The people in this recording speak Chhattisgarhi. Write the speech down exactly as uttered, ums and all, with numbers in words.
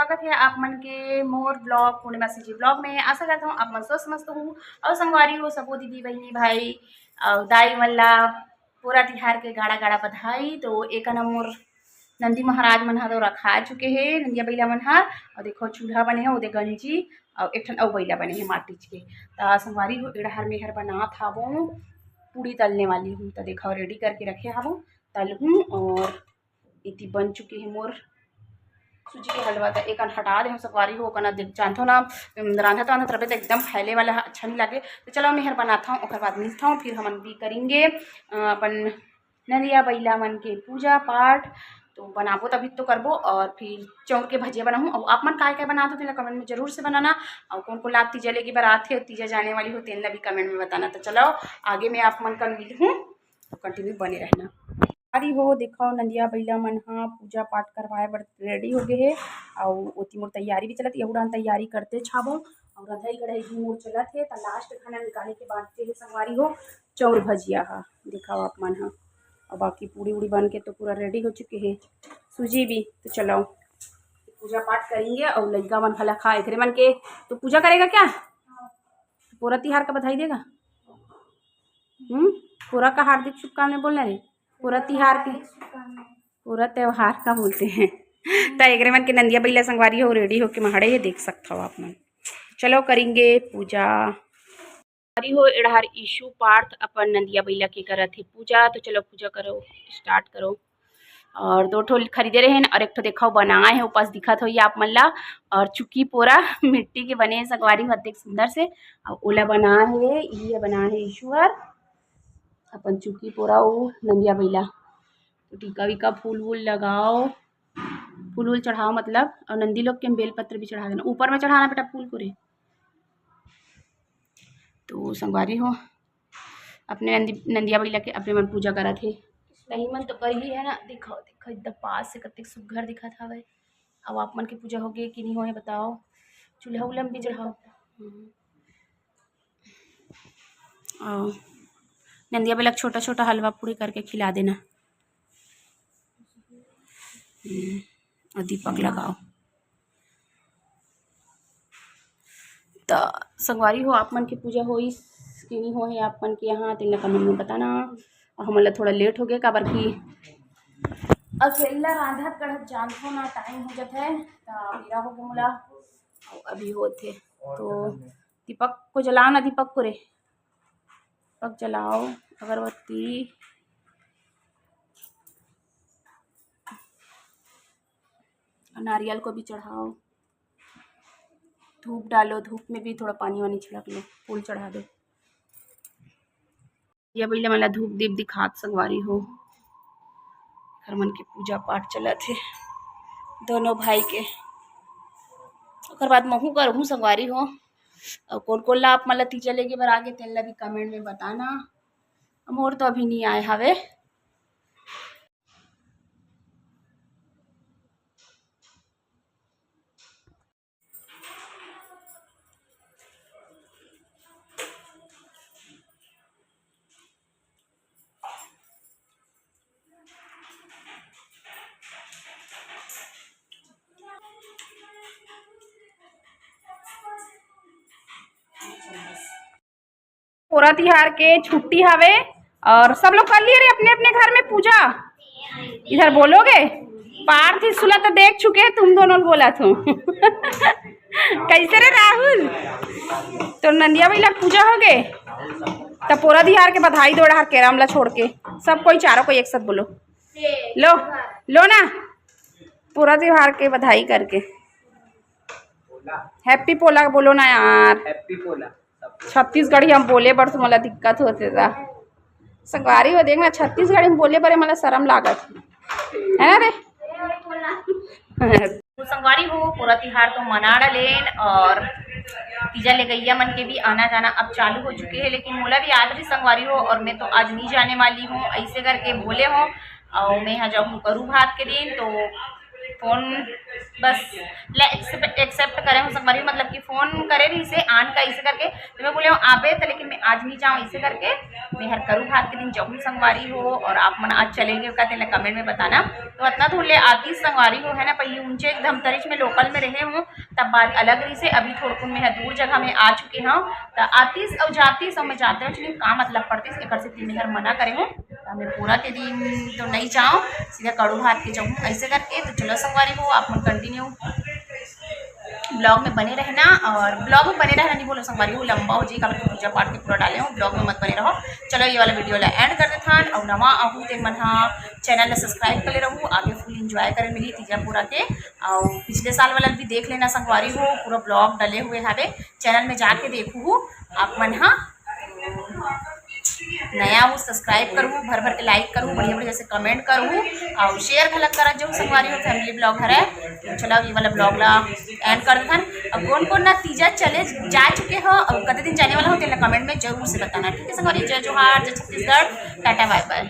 स्वागत हे आप मन के मोर vlog, पूर्णिमा CG vlog में। आशा करत हूँ आप मन स्वस्थ मस्त हो। अउ संगवारी हो, सबो दीदी, बहिनी, भाई अउ दाई मन ला पूरा तिहार के गाड़ा गाड़ा बधाई। तो एक न मोर नंदी महाराज मन ह तो रखा चुके हे, नंदिया बइला मन ह। अउ देखो, चूल्हा बने हे, ओदे गंजी, अउ एक ठन अउ बइला बने हे माटीच के। त संगवारी हो, एड़हर मेहर बनात हावों, पूड़ी तलने वाली हूँ। त देखो, ready करके रखे हावों, तलहूँ। और इति बन चुके हे मोर सूजी के हलवा। त एकन हटा दे हूँ संगवारी हो, ओकन देख जानथो ना, रांधत वांधत रहे त एकदम फैले वाला ह अच्छा नहीं लगे। तो चलो, मेहर बनाता हूँ, ओकर बाद मिलता हूँ, फिर हमन भी करेंगे अ, अपन नंदिया बइला मन के पूजा पाठ। तो बनाबो तभी तो करबो। और फिर चौर के भजिया बनाहूँ। और आप मन काय काय बनात हो, तेला comment में जरूर से बनाना। और कौन कौन लाग तीजा लेके बरात है, तीजा जाने वाली हो, तेन ला भी comment में बताना। तो चलो, आगे मैं आप मन का मिलहूँ, तो continue बने रहना। अरे हो, देखो, नंदिया बइला मन ह पूजा पाठ करवाए बर ready हो गए हे। और ओती मोर तैयारी भी चलत, यहू डान तैयारी करते छाबो। और रंधई गढ़ई भी मोर चलत हे, त last खाना निकाले के बाद के हे संगवारी हो, चौर भजिया ह, दिखाओ आप मन ह। और बाकी पूड़ी उड़ी बन के तो पूरा ready हो चुके हे, सूजी भी। तो चलो, पूजा पाठ करेंगे और लइका मन घला खा, एकरे मन के तो पूजा करेगा क्या? पूरा तिहार का बधाई देगा। हम्म, पूरा का हार्दिक शुभकामनाएं बोलना रे, पूरा तिहार के, पूरा त्यौहार का बोलते हैं। त एकरे मन के नंदिया बइला संगवारी हो, ready होके महड़े हे, देख सकत हो आप मन। चलो, करेंगे पूजा। अरे हो, एड़हार ईशु पार्थ अपन नंदिया बइला के करत हे पूजा। तो चलो, पूजा करो, start करो। और दो ठो खरीदे रहे हैं और एक ठो देखो बनाए हे, उपास दिखत होई आप मन ला। और चुकी पोरा मिट्टी के बने हे संगवारी हो, अतेक सुंदर से। और ओला बनाए हे, ये बनाए हे ईशु हर अपन चुकी पोरा, वो नंदिया बइला। तो टीका वीका फूल वूल लगाओ, फूल वूल चढ़ाओ मतलब, और नंदी लोग के बेल पत्र भी चढ़ा देना। ऊपर में चढ़ाना बेटा फूल को रे। तो संगवारी हो, अपने नंदी, नंदिया बइला के अपने मन पूजा करत हे। तही मन तो करही है ना। दिखाओ, दिखाओ, एकदम पास से कतेक सुग्घर दिखत हवय। अब आप मन के पूजा हो गए कि नहीं होए, बताओ। चूल्हा उल्हा में भी चढ़ाओ। हम्म। और नंदिया बइला के छोटा छोटा हलवा पूड़ी करके खिला देना। हम्म, और दीपक लगाओ। त संगवारी हो, आप मन के पूजा होइस कि नहीं होए आप मन के यहाँ, तेन ला comment में बताना। और हमन ला थोड़ा late हो गया, काबर कि अकेला रांधत गढ़त जानथो ना, time हो जात है, त बेरा हो गया मोला। और अभी होत हे, तो दीपक को जलाओ ना, दीपक को रे, दीपक जलाओ, अगरबत्ती, नारियल को भी चढ़ाओ, धूप डालो, धूप में भी थोड़ा पानी वानी छिड़क लो, फूल चढ़ा दो। ये बइला मन ला धूप दीप दिखात संगवारी हो, घर मन के पूजा पाठ चलत हे दोनों भाई के। ओकर बाद महू करहूँ संगवारी हो। और कौन कौन ला आप मन ला तीजा लेगे बर आगे, तेन ला भी comment में बताना। मोर तो अभी नहीं आए हवे। पोरा तिहार के छुट्टी हवे और सब लोग कर लिए रे अपने अपने घर में पूजा। इधर बोलोगे, पार्थ सुला तो देख चुके हैं तुम दोनों, बोला तुम। कैसे रे राहुल, तो नंदिया बइला पूजा हो गए, तो पोरा तिहार के बधाई दो, एड़हार केराम ला छोड़ के सब कोई, चारों कोई एक साथ बोलो। लो, लो ना, पूरा त्योहार के बधाई करके। हैप्पी पोला बोलो ना यार। हैप्पी पोला। छत्तीसगढ़ी हम बोले बर तुम्हारा दिक्कत होते था। संगवारी हो, देखना, छत्तीसगढ़ी में बोले बरे मला शर्म लागत है, है ना रे? तो संगवारी हो, पूरा तिहार तो मना डलेन और तीजा ले गैया मन के भी आना जाना अब चालू हो चुके हैं, लेकिन मोला भी याद रही संगवारी हो, और मैं तो आज नहीं जाने वाली हूँ, ऐसे करके बोले हो। और मैं यहाँ जाऊँ करू भात के दिन, तो फोन बस ले एक्सेप्ट करे हूँ संगवारी, मतलब कि फोन करे रहिसे आन का ऐसे करके, तो मैं बोले हूँ आबे तो, लेकिन मैं आज नहीं जाऊँ ऐसे करके। मैं हर करू भात के दिन जाऊँ संगवारी हो, और आप मन आज चलेंगे का तेला कमेंट में बताना। तो अतना दूर ले आती संगवारी हो, है ना, पहले ऊंचे धमतरीच में लोकल में रहे हूँ, तब बात अलग रहिसे। अभी थोड़कुन मैं दूर जगह में आ चुके हूँ, तो आतीस और जातीस और मैं जाते हुए चलिए का मतलब पड़तीस, एकर से मैं हर मना करे हूँ। तो मैं पूरा के दिन तो नहीं जाऊँ, सीधा कड़ू भात के जाऊँ ऐसे करके। तो चलो संगवारी हो, आप मन कंटिन्यू ब्लॉग में बने रहना, और ब्लॉग में बने रहना नहीं बोलो संगवारी हो, लंबा हो जी, काबर पूजा पाठ के पूरा डाले हूँ, ब्लॉग में मत बने रहो। चलो ये वाला वीडियो ला एंड कर देथन, और नवा आहू ते मन हा चैनल ला सब्सक्राइब कर ले रहू, आगे फुल एंजॉय करे मिली तीजा पूरा के। और पिछले साल वाला भी देख लेना संगवारी हो, पूरा ब्लॉग डले हुए हावे, चैनल में जाके देखू आप मन हा। नया हो सब्सक्राइब करू, भर भर के लाइक करू, बढ़िया बढ़िया से कमेंट करू, और शेयर घलक करा जो संगवारी हो फैमिली ब्लॉग हरे। तो चलो ये वाला ब्लॉग ला एंड कर देथन। अब कौन कौन ना तीजा चले जा चुके हो और कते दिन जाने वाला हो, तेला कमेंट में जरूर से बताना, ठीक है संगवारी। जय जोहार, जय छत्तीसगढ़, टाटा बाय बाय।